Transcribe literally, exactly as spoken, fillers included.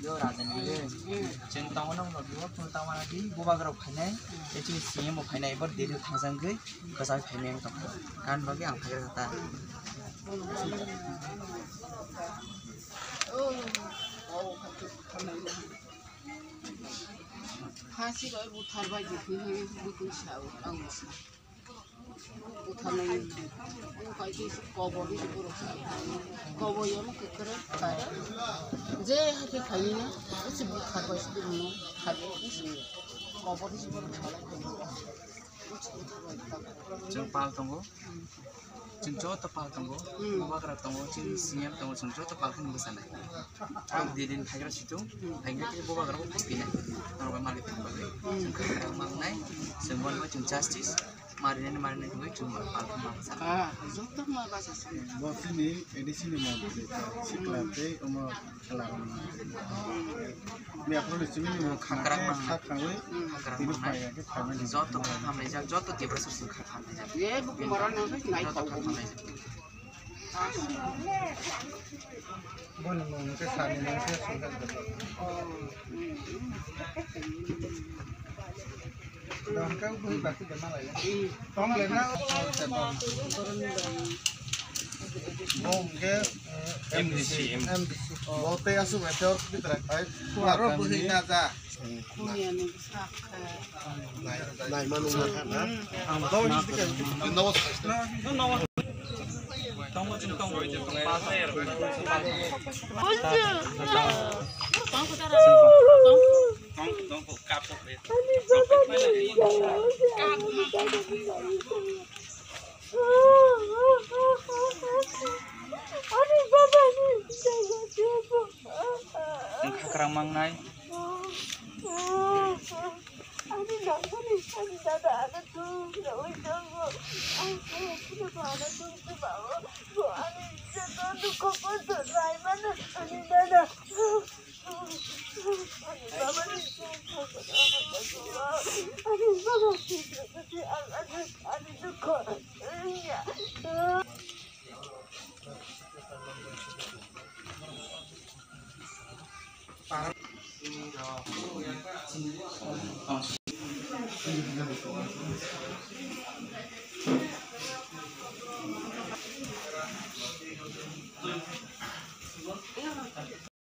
Yo, Rajan, yo. Chwng tongo nang no, yo, phone tama na di, bubagra phainai, tei chini C M bo phainai, bo Delhi thangchang gwi, kwchang phainai wng tongkha. Gan bagwi ang phaigra ta. Phasi bai buthar bai di, bukung sao, ang sa. Butharnai wngkha khe kobor ni borok sa. Kobor yono kwkhwrwng kha. Je hakhe khaina, usi buthar bai se rwngno khabe, usi kobor ni borok salai khaina. Chwng pal tongo. Chwng joto pal tongo. Hmm. Bubagra tongo, chini Hmm. C M tongo, chwng joto pal kheno bwchanai. Ang didin phaigra situng, Hmm. phaigra khe bubagra bo phaiphina. Norok bai malik thang bagwi. Hmm. Chwng kwkhwrwng mangnai, chwng bono bai chwng justice. Marinani, marinani hwnwi chwng palma basa. Ah, joto ma basa sini. Bo chini A D C ni ma bwrwi ta sikla tei omo khela rok. Ni aphuru ni chini ni Khakrak mangnai. Kha khangwi. Hmm. Khakrak tini mangnai. Phai ya khe khamani. Joto kha khamlaijak, joto Tiprasa song kha khamlaijak. Ye, buku mara nang nai joto kha khamlaijak. Boni mung khe sani mung khe sungkha. Dongkhe bui baki de malai. Tong le na. Bo hwnkhe, eh, M D C, M D C. Bo tei aswk bai tei bwtwra khai. Aro bwhwi na ja. Naima nungma kha na? Wng kha kwrang mangnai. Ani nangmani, ani dada ano dukh rwui tongo. Ang kaya phano bo ano dukh rwmao. Bo ani joto dukho kosto naimano, ani dada. Ani babani dukho kosto, ani baba, ani dukho.